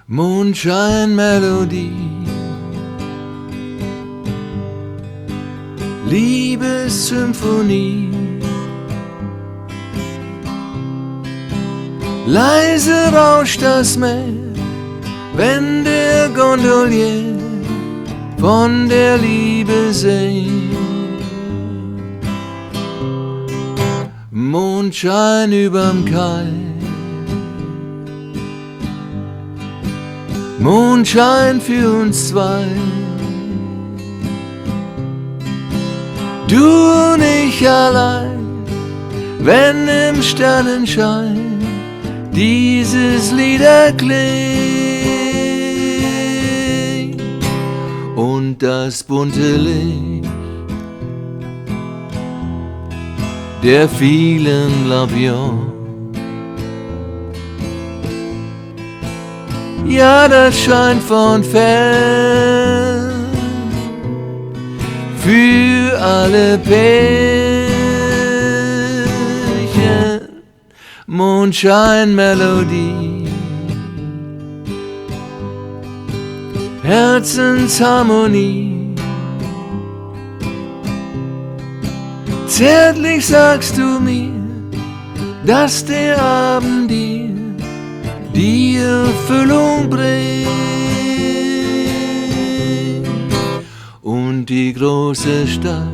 Mondscheinmelodie, Liebessymphonie. Leise rauscht das Meer, wenn der Gondolier von der Liebe singt. Mondschein überm Kai, Mondschein für uns zwei. Du und ich allein, wenn im Sternenschein dieses Lied erklingt und das bunte Licht der vielen Lampions. Ja, das scheint von fern für alle Pärchen. Mondscheinmelodie, Herzensharmonie. Zärtlich sagst du mir, dass der Abend dir die Erfüllung bringt und die große Stadt,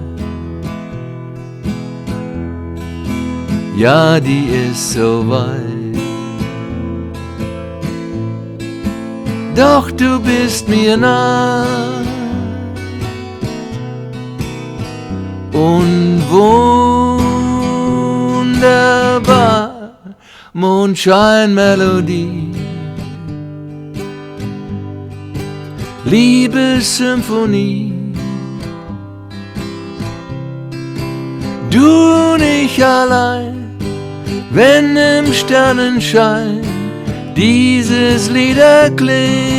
ja, die ist so weit. Doch du bist mir nah und wunderbar. Mondscheinmelodie, Liebessymphonie. Du und ich allein, wenn im Sternenschein dieses Lied erklingt.